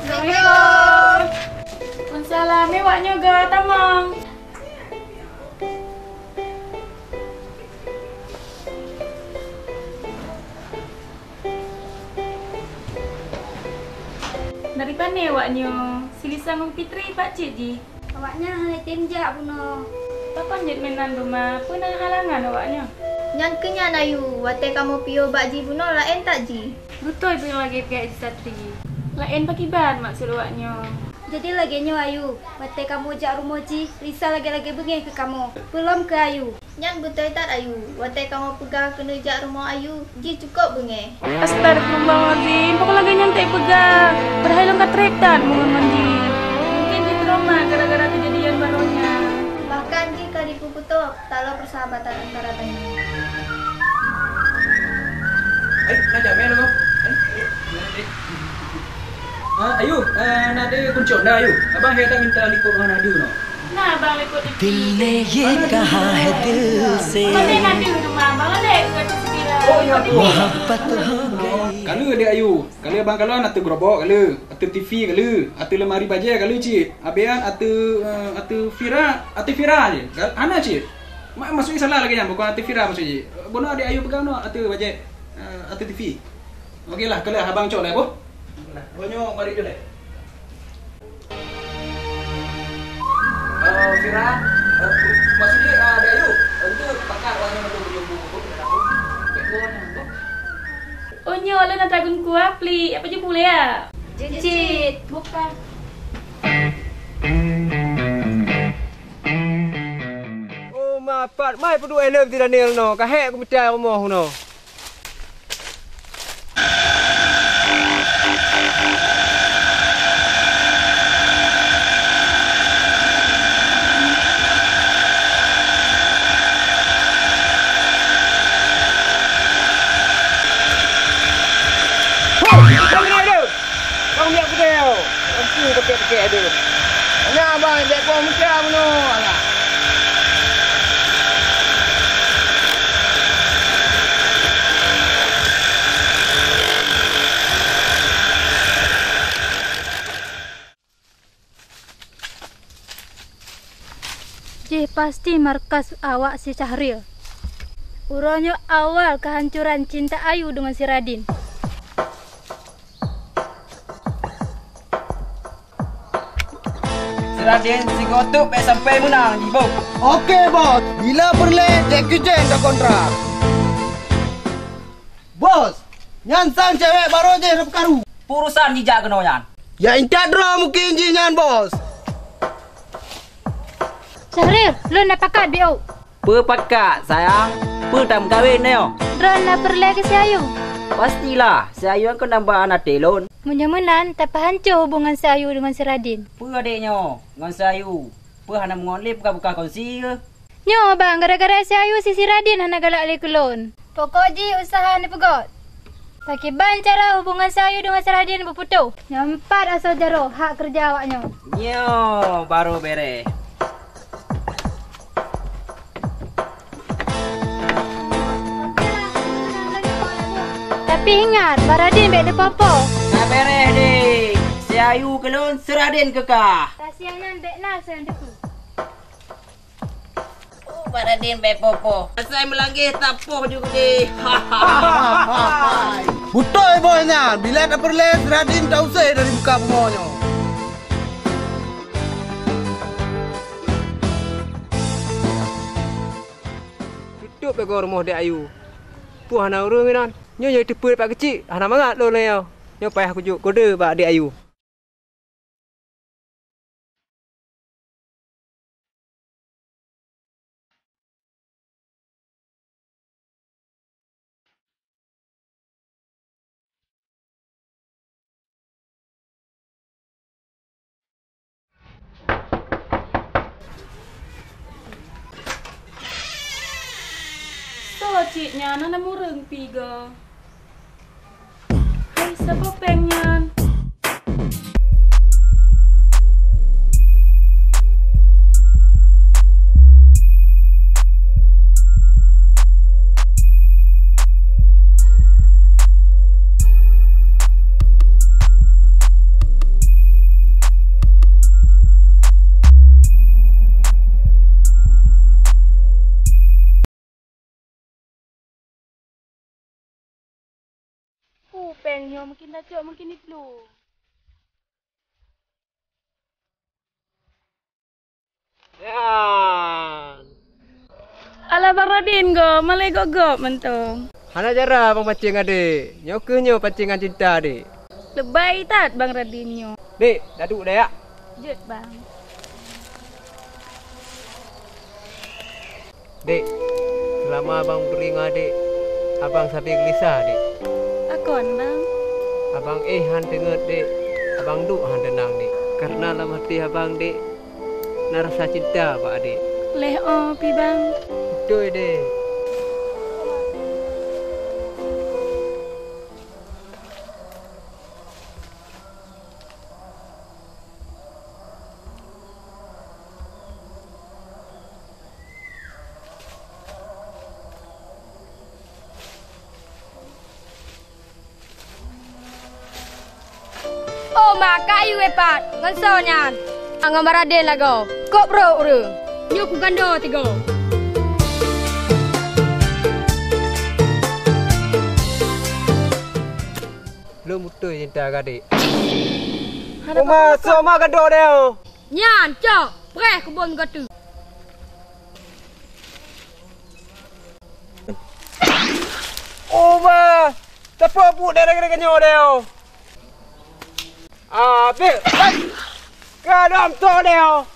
Assalamualaikum. Waalaikumsalam. Meuwak nyoe ga tamong. Dari pane awak nyoe? Si Lisa ngon Fitri pat cit jih? Awak nyan hana tem jak bunoe. Pakon jeuet meunan, Ruma? Peue na halangan awak nyoe? Nyan keuh nyan, Ayu, watèe kamoe piôh bak jih bunoe laén that jih. Beutôi peue nyang lagèe pihak si Satri. Laén pakriban maksud awak nyoe? Jadi lagèe nyoe, Ayu, watèe kamoe jak rumoh jih, Lisa lagèe-lagèe beungèh keu kamoe. Peulom keu Ayu. Nyan beutôi that, Ayu. Watèe kamoe peugah keuneuk jak rumoh Ayu, jih cukôp beungèh. Astagfirullahalazim, pakon lagèe nyan tapeugah? Padahai lôn ka trép that meungon jih. Mungken jih trauma gara-gara keujadian baroe nyan. Bahkan jih ka jipeubeutôi taloe peusahabatan antara tanyoe. Ai, na jamé lom. Ai, ai, ai. Ah, Ayu, ah, na deuh kuncong dah, Ayu. Abang hana minta likot ngon Ayu noh. Nah, Abang likot di Dill ne ye kha hai dil se. Abang deh na deuh rumah Abang deh, bukan sekilas. Oh, iya, tu. Mohabbat ho gayi. Ka lheueh deh, Ayu. Ka lheueh Abang kalon ateueh gerobok, ka lheueh. Ateueh T V ka lheueh. Ateueh lemari bajèe ka lheueh cit. Abang ateueh, eh, ateueh Fira, ateueh Fira je. Ka-, hana cit. Ma-, maksud jih salah lagèe nyan, bukan ateueh Fira maksud jih. Bunoe adek Ayu peugah noh ateueh bajèe, eh, ateueh T V. Oke lah, ka lheueh Abang cok lé, boh. Lah, boh nyoe mari joleh. Eh, Fira, eh, maksud jih, eh, adek Ayu, eh, itu pakat awak nyoe untuk berjumpa, boh, dengan aku. Cek boh nyoe, boh. Oh, nyoe lôn ata gun kuah pli, apa jumpa lé ya? Jijit, bukan. Oh, ma pat mai peuduek lôn si Daniel noh, ka hék kumita rumoh noh. Kong miak putih tu. Lampu pekek-pekek tu. Mana abang jak buang muka bunoe, alah. Jih pasti markas awak si Syahril. Uroe nyoe awal keuhancoran cinta Ayu deungon si Radin. Si Radin sigoe teuk bèk sampai meunang jiboh. Oke, Bos. Bila peureulèe, jai keujen ka kontrak. Bos, nyan sang cewek barô jih na peukaru. Peue urusan jijak keunoe nyan? Ya intat droe mungken jih nyan, Bos. Syahril, lôn na pakat biôh. Peue pakat, sayang? Peue tameukawen nyoe? Droeneuh na peureulèe keu si Ayu? Pastilah, si Ayu nyan kon namba aneuk até lôn. Meunyoe meunan, tapeuhanco hubongan si Ayu deungon si Radin. Peue adék nyoe ngon si Ayu? Peue hana meungon lé buka-buka kongsi keuh? Nyoe, Bang, gara-gara si Ayu si, si Radin hana galak lé keu lôn. Pokok jih useuha neupeugot. Pakiban cara hubongan si Ayu deungon si Radin beuputôh. Nyoe pat asoe jaroe hak keureuja awak nyoe. Nyoe barô bèrèh. Tapi ingat, Bang Radin bèk neupoh-poh. Ka bèrèh, Dek. Si Ayu keu lôn, si Radin keu kah. Rahsia nyan bèk na soe nyang teupeue. Oh, Bang Radin bèk poh-poh. Asai meulangeh tapoh ju keudéh. Beutôi boh nyan, bila tapeureulèe si Radin tausé dari muka bumoe nyoe. Tutup lagoe rumoh Dek Ayu. Peue hana ureueng inan. Nyoe nyang teupeue pat keuchik, hana mangat lôn nyoe. Nyoe payah kujok kode bak Dek Ayu. Soe cit nyan hana mureueng pih goe? Hai, saboh péng nyan? Peue péng nyoe mungkin tacok mungkin iplueng. Nyan. Alah Bang Radin goe, malèe gop-gop mantong. Hana cara abang pancéng adék. Nyoe keuh nyoe pancéngan cinta adék. Leubèh that Bang Radin nyoe. Dek, daduek deh, yak. Jeuet, Bang. Dek, seulama abang bri ngon adék, abang sabe geulisah, Dek. Pakon, Bang? Abang éh han teungeut, Dek. Abang duek han teunang, Dek. Kareuna lam até abang, Dek, na rasa cinta bak adék. Lheuh 'oh pih, Bang. Beutôi, Dek. Oh ma, kayu ipat ngon soe nyan? Ngon Bang Radin lagoe. Kok brok ureueng? Nyoe kugando tiga. Lôn beutôi cinta keu adék. Hana Uma, apa-apa. Soe ma gadôh deh, oh. Nyan, cok, preh kubon gata. Uma, teupeue buet deh, deh, deh, nyoe deh, oh. Ah, pih, hai. Ka lom tok deh, oh.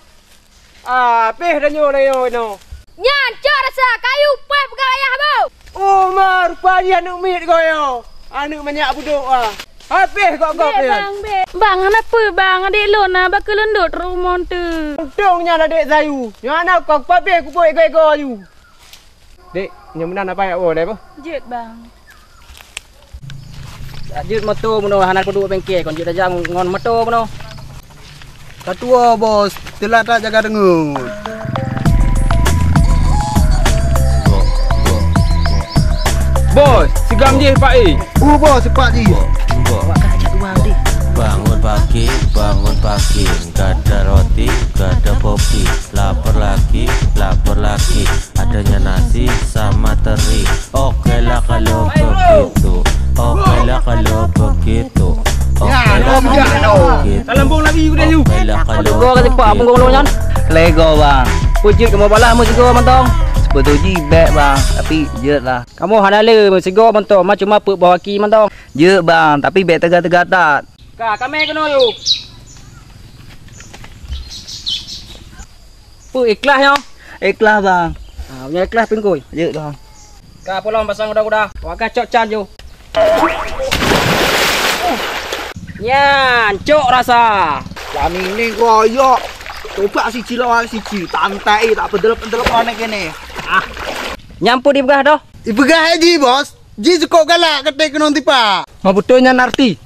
Ah, pih tanyoe, tanyoe, tanyoe. Nyan cok rasa kayu peuet peugah ayah boh. Oh, ma, rupa jih aneuk miet goe nyoe. Aneuk manyak budok, ah. Habéh gop-gop nyan. Bang, bang. Bang, hana peue, Bang. Adék lôn na bak keu lôn dot rumoh teuh. Untông nyan adék Zayu. Nyoe aneuk kong pabéh kubuet igoe-igoe yu. Dek, nyoe meunan apa yak woe lé boh? Jeuet, Bang. Jeuet moto meunoe hana kuduek bengke kon jeuet tajak ngon moto meunoe. Ka tuwoe, Bos, teulat that jaga deungon. Bos, sigam jih, Pak, eh. Uh, Bos, sipak jih. Awak ka ajak dua deh. Bangun pagi, bangun Pagi, gak ada roti, gak ada kopi. Lapar lagi, lapar lagi. Adanya nasi sama teri. Oke lah kalau begitu. Oke lah kalau begitu. Oke lah kalau begitu. Dalam bong lagi udah, yu. Oke lah kalau begitu. Lego, bang. Pujit kamu balah meusigo mantong. Sebetul ji bek, bang, tapi jeuet lah. Kamu hana le meusigo mantong, ma cuma peuet boh aki mantong. Jeuet, bang, tapi bek teuga-teuga that. Ka, kamé keunoe yue. Peue ikhlas nyoe? Ikhlas, bang. Ha, meunyoe ikhlas pingkui. Jeuet, bang. Ka, pulang pasang kuda-kuda. Wak ka cok can yue. Nyan, cok rasa. Wani ni royok. Coba siji lawan siji. Tantai tak pedelep-pedelep mana kene. Ah. Nyan peue dipeugah doh? Ipeugah haji, bos. Ji cukôp galak keutai keunong tipa. Ma beutôi nyan arti?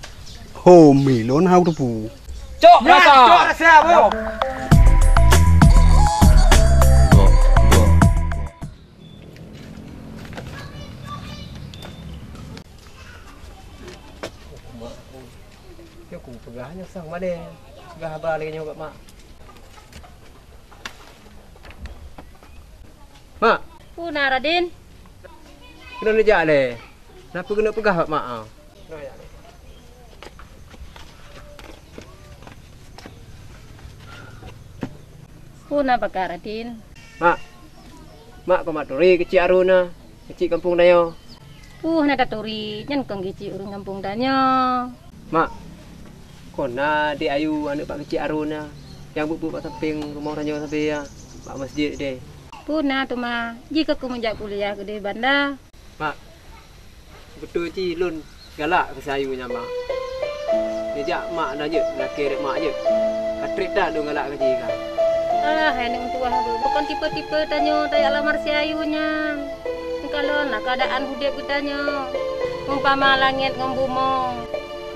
Ho, milon hau teupeu. Cok rasa. Cok rasa, bro. Nyoe kupeugah nyoe sang madé. Peugah haba lagèe nyoe bak mak. Mak. Peue na, Radin? Keunoe neujak lé. Na peue keuneuk peugah bak mak, ah? Peue na peugah, Radin? Mak. Mak, keu mak turi keuchik Aruna, keuchik kampung tanyoe. Peue hana taturi, nyan kon keuchik ureueng kampung tanyoe. Mak, kon na Dek Ayu aneuk Pak Keuchik Aruna nyang buet-buet bak sampéng rumoh tanyoe sabe ya, bak masjid deh. Peue na teuma, jih ka kumeujak kuliah keudeh banda. Mak, beutôi cit lôn galak keu si Ayu nyan, Mak. Neujak mak na jeuet, lakèe rot mak jeuet. Ka trép that lôn galak keu jih kan. Alah, hai aneuk meutuwah, bukon tipe-tipe tanyoe tajak lamar si Ayu nyan. Meukalon na keuadaan udép geutanyoe, umpama langét ngon bumoe,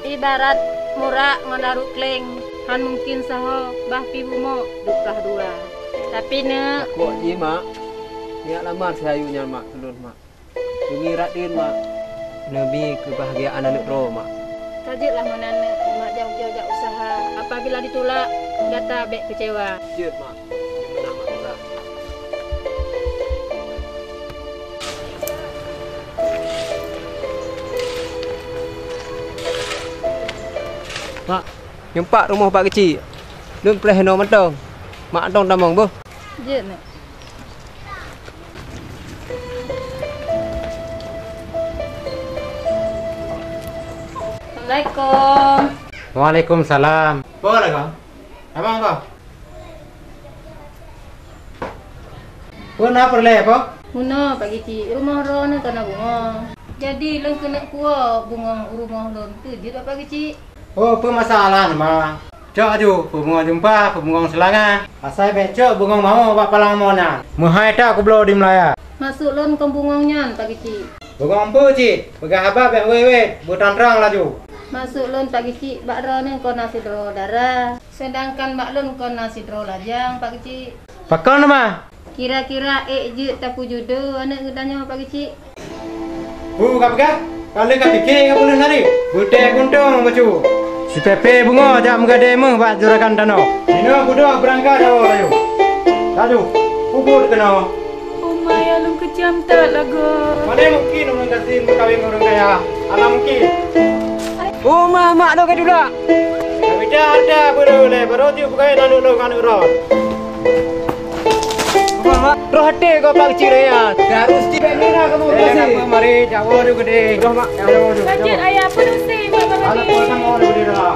ibarat murak ngon larot kleng, han mungken sahoe bah pih bumoe duek plah dua. Tapi, Neuk, kok jih, Mak? Neujak lamar si Ayu nyan, Mak, keu lôn, Mak. Demi Radin, Mak. Demi keubahgiaan aneuk droe, Mak. Ka jeuet lah meunan, Neuk. Mak jak ujoe jak useuha. Apabila ditulak, gata bèk keucewa. Jeuet, Mak. Meunan, Mak, useuha. Mak, nyoe pat rumoh Pak Keuchik. Lôn preh inoe mantong. Mak mantong tamong, boh. Jeuet, Neuk. Assalamualaikum. Waalaikumsalam. Peue lagèe? Abang apa? Peue na peureulèe, apa? Meunoe, Pak Keuchik, rumoh droeneuh ka na bungong. Jadi, lôn keuneuk puwoe bungong u rumoh lôn, teuh jeuet bak Pak Keuchik. Oh, peue masalah, Ma? Cok aju, peubungong jeumpa, peubungong seulanga. Asai bèk cok bungong mawö bak palang mawö nyan. Meuhai that kubloe di meulaya. Maksud lôn kon bungong nyan, Pak Keuchik. Bungong peue cit? Peugah haba bèk wét-wét, beutrang-trang laju. Maksud lôn, Pak Keuchik, bak droeneuh kon na sidroe dara, seudangkan bak lôn kon na sidroe lajang, Pak Keuchik. Pakon, Ma? Kira-kira ék jeuet tapeujudoe aneuk geutanyoe, Pak Keuchik? Peue ka peugah? Ka lheueh ka pike ka peuleueh lari. Beutée kuntong bacut. Sipée-pée beungoh jak meugadée méuh bak juragan tanoh. Jinoe beudôh beurangkat awai rayeuk. Laju, peubuet keunoe. Uma, ya lôn keujam that lagoe. Mana mungkin ureueng gasien meukawen ngon ureueng kaya? Hana mungkin. Uma, mak droe ka tulak. Ka mita hareuta beureulee, barô jeuet peukawen aneuk lôn ngon aneuk droe. Roh até kau Pak Keuchik Rayyan. Harus cibek mina kamu. Eh, mari, jawab dulu gede. Roh, Mak. Lanjut, ayah, penusi, Mak. Anak kau sama orang gede dah.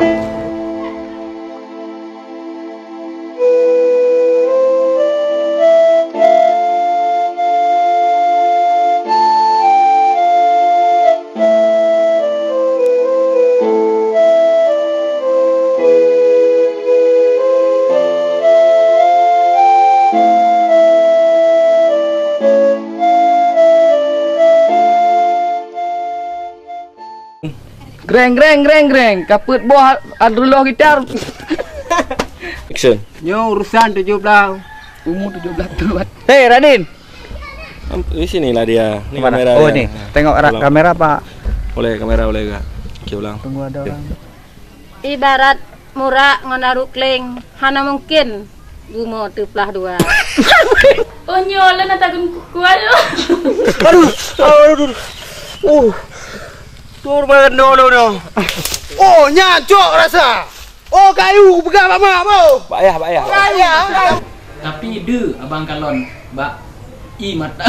Greng, greng, greng, greng. Kapeuet boh adruloh gitar. Action. Nyoe urusan tujoh blaih. Umu tujoh blaih tuan. Hei, Radin. Di sinilah dia. Ni kamera dia. Oh, ni. Tengok kamera, Pak. Boleh, kamera boleh juga. Okey, ulang. Tunggu ada orang. Ibarat Murak ngon aru kleng, hana mungken bumoe teuplah dua. Oh, nyoe lôn ata gun kuat. Aduh, aduh, aduh. Uh. Tur ban dulu noh. Oh, nyan cok rasa. Oh, kayu peugah bak mak, boh. Bak ayah, bak ayah. Bak ayah, bak ayah. Tapi deuh abang kalon bak i mata.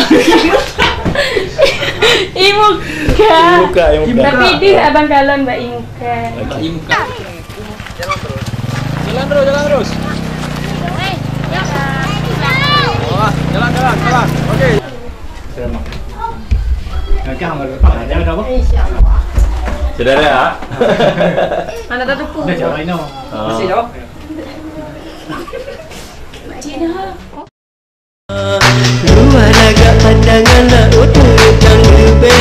I muka. I muka, i muka. Tapi deuh abang kalon bak i muka. Bak i muka. Jalan terus, jalan terus. Wah, jalan, jalan, jalan. Oke. Saudara, ah? Mana dah tepuk? Dah jawab ino. Ah. Masih jawab? Dua lagak pandangan laut, udang leubeh